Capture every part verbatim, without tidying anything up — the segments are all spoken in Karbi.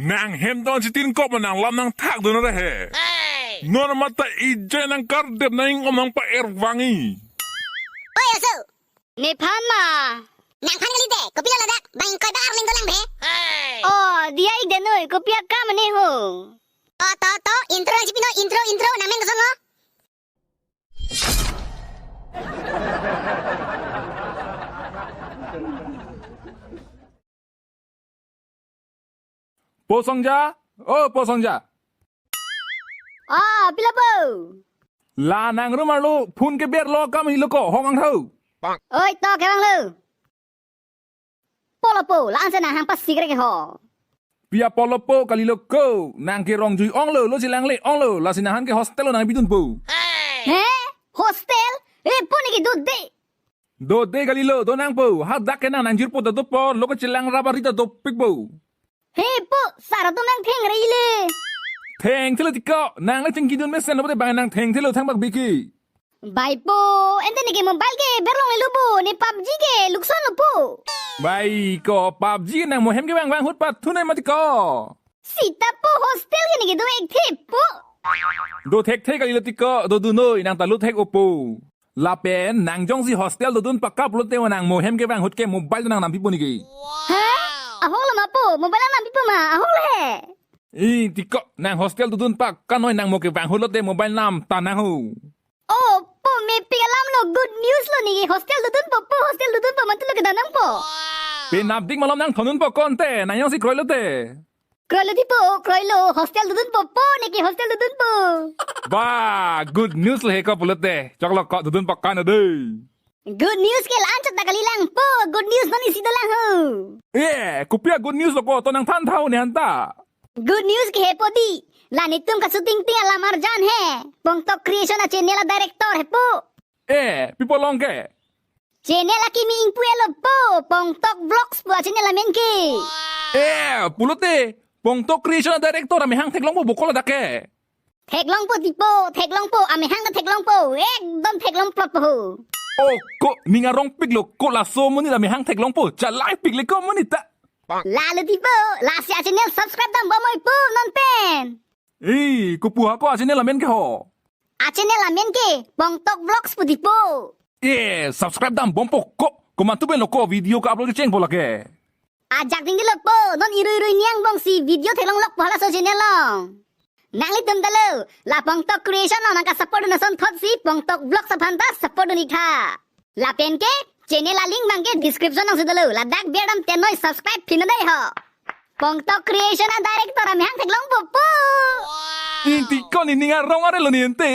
Nang hem don chitin kop ma nang lam nangthak dun re he. Non mata ije nang kardep nang ingom nang pa-er vangji. Oi, aso. Nephan ma? Nangphan kali te, kopi lo ladak, bang ingkoi bang arling dolang be. Oh, diya ik denoi, kopi akam ne ho. To, to, to, intro nangchipi non, intro, intro, nang men kosong lo. Po Songja, o Po Songja. Ah, pilo po? La nang room arlo phone keber lo kam hilo ko, hong ang thau. Oi, to kevang lo. Polo po, la-an si nang hang pasik re ke ho. Pi apotlo po kalilo ko, nang ke rongjui onglo, lo chelangle onglo, lasi nang han ke hostel lo nang bidunpo. He? Hostel? E po ne ke dode. Dode kalilo, do nangpo, hadak ke nang nangjirpo ta dopo, lo ke chelang rap ari ta dopikpo. He po, sar atum nang thengre le. Thengthelo tiko, nang le chingkidun mesen lo pote bang nang thengthelo thangbak biki. Bai po, ante ne ke mobile ke berlong le lo po, ne PUBG ke lukson lo po. Bai ko PUBG nang mo hem kevang vang ahut pathunoi mati ko. Sita po hostel ke ne ke do thekthe po. Do thekthe kalilo tiko, dodunoi nang ta lo thek-o po. Lapen nang jongsi hostel dodun pakap lote nang mo hem kevang ahut ke mobile nang nampipo ne ke. Ha? Ahok lo ma po, mobile nang nampipo ma, ahok le. I tiko, nang hostel dodun pakanoi nang mo kevang ahut lote mobile nam ta nang ho. Oh, po mepik alam lo, good news lo ne ke, hostel dodunpo po, hostel dodunpo, mantu lo kedam nangpo. Penapdik malom nang thondunpo ko ante, nang jongsi kroilo te. Kroilo ti po, kroilo, hostel dodunpo po, ne ke hostel dodunpo. Ba, good news lo he ko pulote, choklo ko dodun pakan dei. Good news ke la-an chot ta kalilang po, good news non isi dolang ho. Eh, kopi a-good news lo ko, to nang than thau ne anta. Good news ke he po di. La netum ka shooting ting alam arjan he. Pongtok Creation a channel a director he po. Eh, pi po long ke? Channel akimi ingpu-e lo po. Pongtok Vlogs po a channel amen ke. Eh, pulote. Pongtok Creation a director amehang theklongpo bokol adak ke. Theklongpo ti po, theklongpo, amehang ta theklongpo. Ekdom theklong plot po ho. Oh, ko ning arongpik lo, ko laso monit amehang theklongpo. Chalangpik le ko monit ta. Lalo ti po, lasi a channel subscribe dambom oi po non pen. Eh, kopi ha ko a channel amen ke ho? A channel amen ke Pongtok Vlogs pu ti po. Eh, subscribe dambompo ko. Komantu pen lo ko video ka-upload kecheng po lake. Ajak ding dilo po, non irui irui niang bong si video theklong lok po halaso channel long. Nanglitum ta lo, la Pongtok Creation long nang ka-support dun ason thot si Pongtok Vlogs aphan ta support dun ik tha. Lapen ke channel a-link bang ke description nang si dolo. Ladak biar dam tenoi subscribe phin dei ho. Pongtok Creation a director amehang theklongpo po. Inti ko ne ning arong are lo ne ante.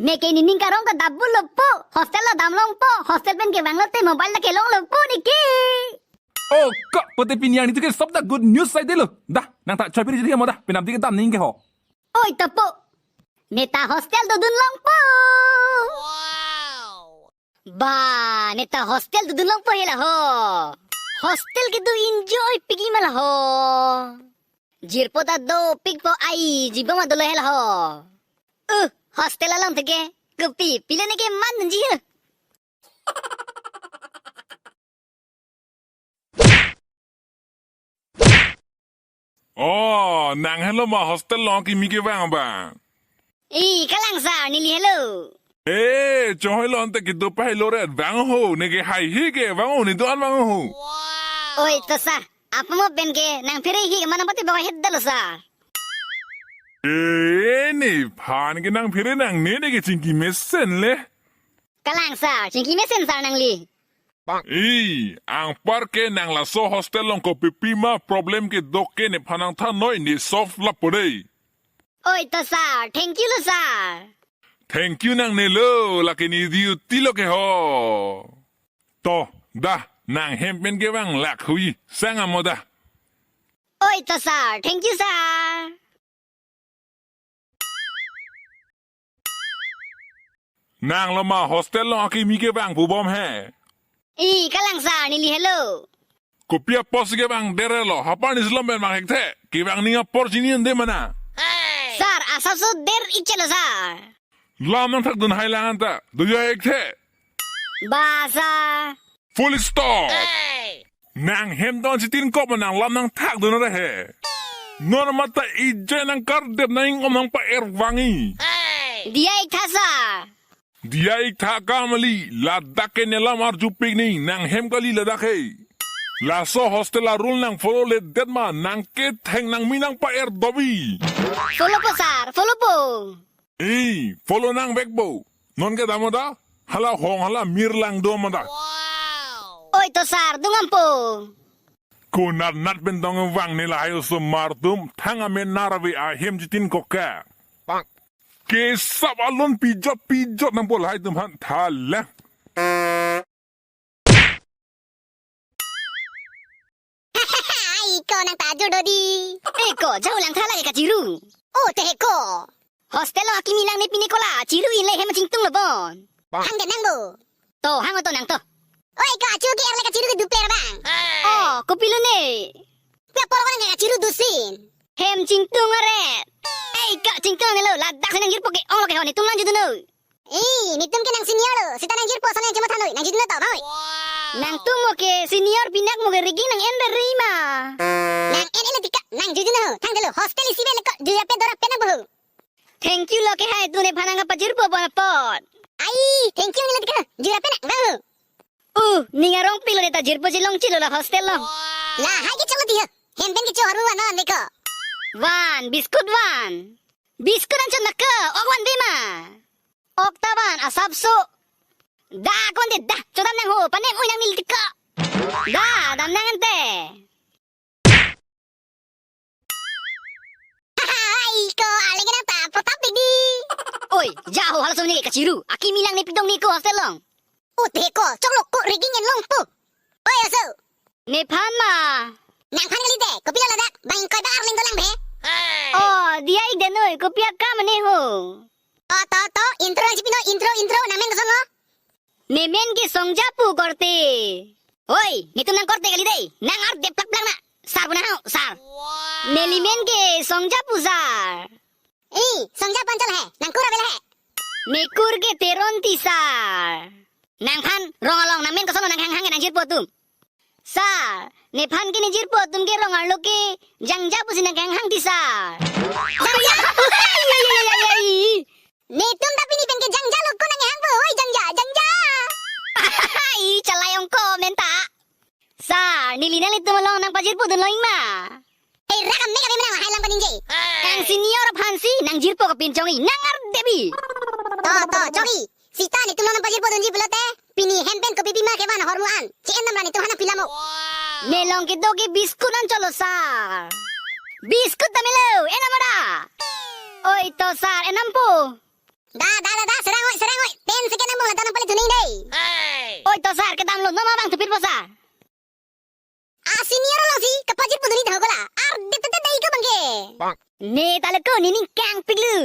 Ne ke ne ning karong ta double lo po. Hostel lo damlongpo. Hostel pen kevang lote mobile ta kelong lo po ne ke. Oh, ko pote pini arni tu ke sob ta good news sai dei lo. Da, nang ta choi piri jadi mo da. Penapdik kedam ning ke ho. Oi to po. Ne ta hostel dodun longpo. Ba, ne ta hostel dodun longpo he la ho. Hostel ke do enjoy pik-i ma la ho. Jirpo ta dopikpo ai, jibom ma dolo he la ho. Uh, hostel along te ke, kopi, pilo ne ke man ji he. Oh, nang helo ma hostel long kimi kevang ba. I, kalang sir, neli helo. Eh, chonghoi lo ante kedo pa helo re, vang ho, ne ke haihe ke, vang ho, ne do-an vang ho. Oi, to sir, apa mo pen ke, nang phere he, mana pati bawa het dalo sir. Eh, nephan ke nang phere nangne, ne ke chingki mesen le. Kalang sir, chingki mesen sir nangli. I, anpar ke nang laso hostel long kopi pima problem kedo ke nephan nang thanoi ne solve lapo dei. Oi to sir, thank you lo sir. Thank you nangne lo, lake ne duty lo ke ho. To, da, nang hem pen kevang lak hui, sang amo da. Oi to sir, thank you sir. Nang lo ma hostel long akimi kevang pu bom he. I, kalang sir, neli helo. Kopi apotsi kevang der lo, hapar ni silom pen mang hekthe, kevang ning apor chini ende mana. Sir, asapso der ik chelo sir. Lam nangthak dun hai lang anta, do ya hekthe. Ba sir. Full stop. Nang hem don chitin kop ma nang lam nangthak dun re he. Non mata ije nangkardep nang-ingom nangpa-er vangji. Diya ik tha sir. Diya ik tha kali, ladak ke ne lam arjupik nang, nanghem kali ladak he. Laso hostel a-rule nang follow ledet ma, nang ketheng nangmi nangpa-er dobi. Follow po sir, follow po. Eh, follow nang vek po. Non ke dam da? Hala hong hala mir lang do ma da. Oi to sir, dungam po. Konat nat pen dong vang ne lahai osomar atum, thang amen nar ave ahem chitin koka. Kesap alon pijot pijot nangpo lahai atum aphan thala. Ai ko nang ta jur do di. Eh ko, jahu lang tha lake kachiru. Oh, te ko. Hostel along akimi lang ne pini ko la, chiru-in le hem chingtung lo bon. Hang ke nang bo. To, hang to nang to. Oi ko, achu ke-er le kachiru ke duple bang. Oh, kopilo ne. Pe apor ko nang kachiru dusin. Hem chingtung are. Ei ka chingtung ne lo, ladak si nangjirpo ke-ong lo ke ho, netum lang judun noi. Eh, netum ke nang senior lo, seta nangjirpo sa nang chemo thanoi, nang judun to, bang oi. Nangtum mo ke senior pinak mo ke rigging nang-en ri ma. Nang-en le ti ka, nang judun ho, thang delo, hostel isi ave le ko, jura pe dora pe nang boho. Thank you lo ke hai, tu nephan nangkapajirpo pon apot. Ai, thank you lo ti ka, jura pe nang boho. Uh, ning arongpik lo ne ta jirpo chelong chilo la hostel along. Lahai ke cholo ti ho, hem pen ke cho haru ano ande ko. Van, biscuit van. Biscuit an chon ma ke, ok van ave ma. Ok ta van, asapso. Da, ko-an de da, chodam nang ho, panem oi nang neli ti ko. Da, dam nang ante. Ai ko, ale ke nang ta potap di. Oi, jaho halaso ne kachiru, akimi lang ne pidong ne ko hostel along. Ut he ko, choklo ko rigging en longpo. Oi aso. Nephan ma. Nangphan kali te, kopilo ladak, bang ingkoi ba arleng dolang phe. Oh, diya ik de noi, kopi akam ne ho. To, to, to, intro nang chipino, intro, intro, nang men kosonlo? Ne men ke Songjapu korte. Oi, netum nang korte kali dei, nang ardep plak plak na. Sir pu nang ho, sir. Neli men ke Songjapu sir. Eh, Songjapu anchot he, nang kur ave le he. Ne kur ke Teronti sir. Nangphan rong along nang men kosonlo nang hanghang ke nangjirpo atum. Sir, nephan ke nejirpo atum ke rong arlo ke Jangjapu si nang hanghang ti sir. Jangja. Netum ta pini pen ke Jangja lo ko nang hangpo, oi Jangja, Jangja. I chalai ong ko men ta. Sir, neli nanglitum along nangpajirpo dunlo ik ma. Ei, rakam me kami menang lahai lang paningje. Nang senior aphan si nangjirpo kapinchong i, nang ardep i. To, to, chok i. Sita netum along nangpajirpo dunji pulote, pini hem pen kopi pima kevan ahormu an. Che-en dam ra netum aphan nang pilamo. Ne long kedo ke biscuit an cholo sir. Biscuit ta melo, en dam da. Oi to sir, en dampo. Da, da, da, da, serang oi, serang oi. Ten second nang bong la ta nang pali tuning dei. Oi to sir, kedam lo, non ma bang thupirpo sir. A senior along si kapajirpo dunji ta ho ko la. Ardep tete dei ko bang ke. Ne ta lo ko, ne ning kangpik lo.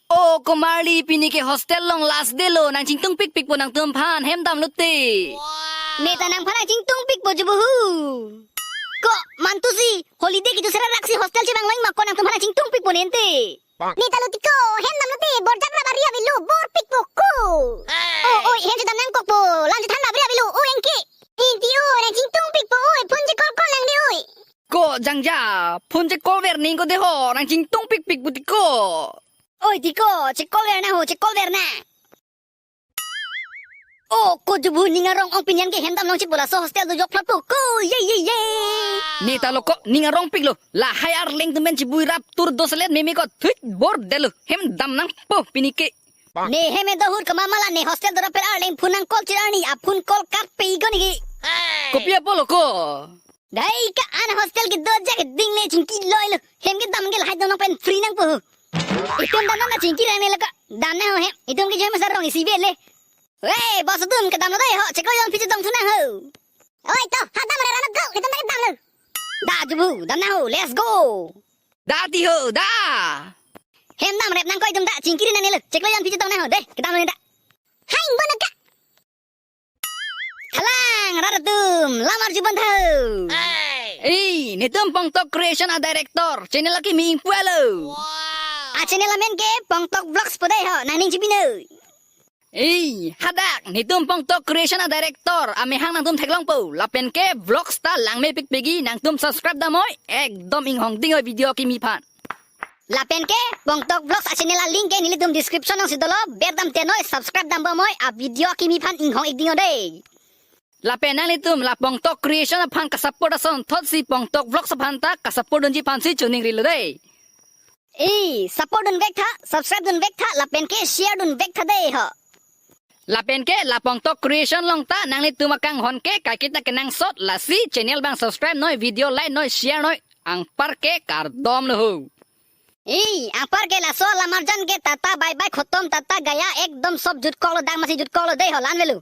O komarli, pini ke hostel along last day lo, nang chingtung pikpikpo nangtum aphan, hem damlo te. Ne ta nangphan nang chingtung pikpo jubuhu. Ko mantu si holiday kejut sera rak si hostel chevang lo ik ma, ko nangtum aphan nang chingtung pikpo ne ante. Ne ta lo ti ko, hem damlo te, bor jakra bari avelo, bor pikpo ko. O, oi, hem chedam nangkokpo, lang chethan bari avelo, o engke. Inti o, nang chingtung pikpo, oi, phone che call call nang de, oi. Ko Jangja, phone che call ver ning ko de ho, nang chingtung pikpikpo ti ko. Oi ti ko, che call ver na ho, che call ver na. O ko jubu, ning arong ong pini an ke hem dam long chit bola, laso hostel dojok phlot po ko, ye ye ye. Ne ta lo ko, ning arongpik lo, lahai arleng atum pen chibui rap tur doselet meme ko, thik bor detlo, hem dam nangpo pini ke. Ne hem edo hur kama ma la, ne hostel dora per arleng phone nang call chit arni, a phone call cut pe i ko niki. Kopi apot lo ko. Dei ka an hostel kedo ajat ke ding ne chingki loi lo. Hem kedam ke lahai dam nang pen free nangpo. Itum dam nang chingki rang ne lo ka. Dam nang ho hem. Itum ke joi masa rong isi ave le. Wei, boss atum kedam lo dei ho. Cheklo jon phi chetong thu nang ho. Oi to, ha dam re ran go. Kedam dam dam lo. Da jubu, dam nang ho. Let's go. Da ti ho, da. Hem dam rep nang ko itum da, chingki rang ne lo. Cheklo jon phi chetong nang ho. Dei, kedam lo da. Haing bono ka. Halang, rat atum, lam arju pon tha ho. Ei, netum Pongtok Creation a director, channel akimi ingpu lo. A channel amen ke Pongtok Vlogs pu dei ho, nangning chipino. Ei, hadak, netum Pongtok Creation a director amehang nangtum theklongpo, lapen ke vlogs ta langmepik pegi, nangtum subscribe damnoi, ekdom inghong ding oi video kimi aphan. Lapen ke Pongtok Vlogs a channel a link ke nelitum description alongsi dolo, ber damte noi, subscribe dambomnoi, a video kimi aphan inghong ik ding oi dei. Lapen nanglitum la Pongtok Creation aphan kasupport asonthotsi Pongtok Vlogs aphan ta kasupport dunji aphansi choningrilo dei. Ei, support dunvek tha, subscribe dunvek tha, lapen ke share dunvek tha dei ho. Lapen ke la Pongtok Creation along ta nanglitum akanghon ke kaiketa kenangsot, lasi channel abang subscribe noi, video like noi, share noi, anparke kardom lo ho. Ei, anparke laso lamarjan ke tata bye bye khotom, tata gaya, ekdom sob jutkoklo, dak masi jutkoklo dei ho, la-an avelo.